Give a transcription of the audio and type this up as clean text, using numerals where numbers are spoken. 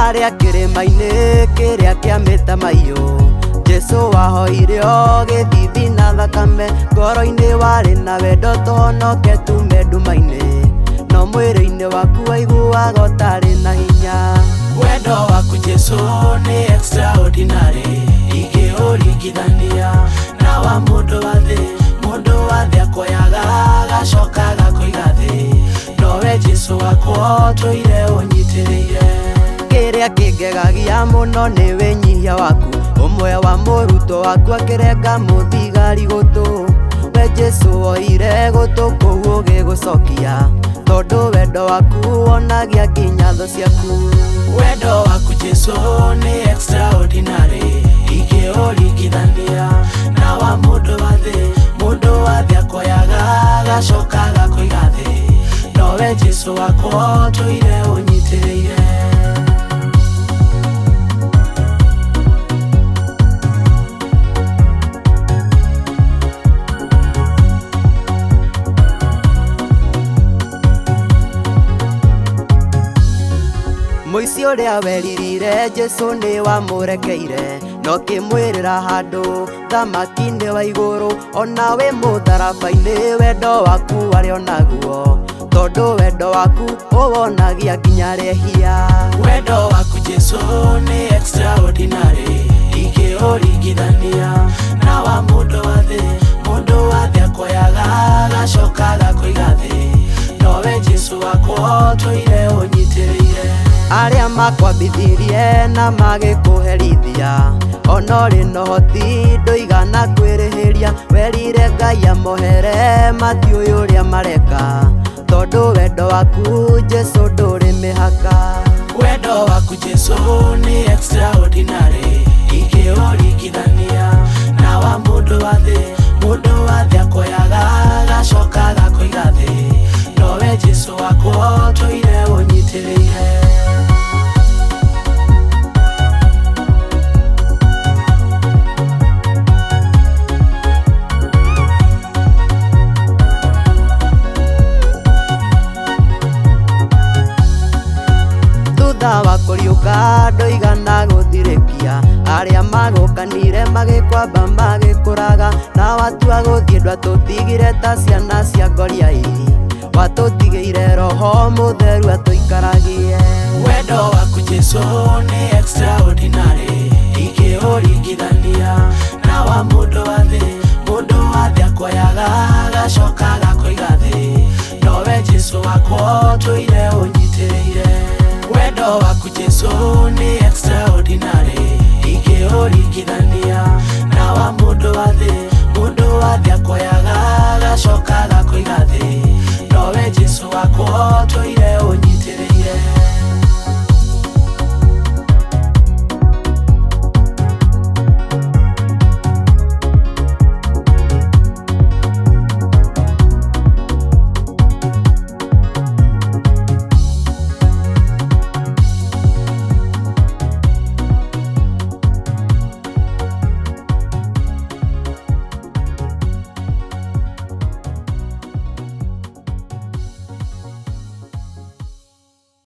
Harĩa kĩrĩma-inĩ kĩrĩa kĩa mĩtamaiyũ Jesu wahoire o gĩthithi na thakame ngoro-inĩ warĩ na wendo tũhonoke tume nduma-inĩ no mwĩrĩ-inĩ waku waiguaga ũtarĩ na hinya. Wendo waku Jesu nĩ extraordinary, ingĩũringithania na wa mũndũ wa thĩ. Mũndũ wa thĩ akuoyaga agacoka agakũiga thĩ, nowe Jesu wakwa ũtũire ũnyitĩrĩire. Kĩrĩa kĩngegagia mũno nĩ wĩnyihia waku, ũmwe wa mũrutwo waku akĩrenga mũthigari gũtũ. We Jesu oire gũtũ kũu ũgĩgũcokia, tondũ wendo waku wonagia nginya thũ ciaku. Wendo waku Jesu nĩ extraordinary, ingĩũringithania na wa mũndũ wa thĩ. Mũndũ wa thĩ akuoyaga agacoka agakũiga thĩ, nowe Jesu wakwa ũtũire ũnyitĩrĩire. Mũici ũrĩa weririre Jesu nĩ wamũrekeire, no kĩmwĩrĩra handũ thamaki-inĩ wa igũrũ. Ona wĩ mũtharaba-inĩ wendo waku warĩ onaguo, tondũ wendo waku ũwonagia nginya arĩa ehia. Wendo waku Jesu nĩ extraordinary, ingĩũringithania na wa mũndũ wa thĩ. Mũndũ wa thĩ akuoyaga agacoka agakũiga thĩ, nowe Jesu wakwa ũtũire ũnyitĩrĩire. Arĩa makwambithirie na magĩkũherithia, ona ũrĩ na ũhoti ndũigana kwĩrĩhĩria. Werire Ngai amohere matiũĩ ũrĩa mareka, tondũ wendo waku Jesu ndũrĩ mĩhaka. Wendo waku Jesu nĩ extraordinary, ingĩũringithania na wa mũndũ wa thĩ. Mũndũ wa thĩ akuoyaga agacoka agakũiga thĩ, nowe Jesu wakwa ũtũire ũnyitĩrĩire. Thutha wa kũriũka ndũigana gũthirĩkia, arĩa magũkanire magĩkwamba magĩkũraga, na watua gũthiĩ ndwatũtigire ta ciana cia ngoriai, watũtigĩire Roho Mũtheru atũikaragie. Wendo waku Jesu nĩ extraordinary, ingĩũringithania na wa mũndũ wa thĩ. Mũndũ wa thĩ akuoyaga agacoka agakũiga thĩ, nowe Jesu wakwa ũtũire ũnyitĩrĩire. Wendo waku Jesu nĩ extraordinary, ingĩũringithania na wa mũndũ wa thĩ. Mũndũ wa thĩ akuoyaga agacoka agakũiga thĩ, nowe Jesu wakwa ũtũire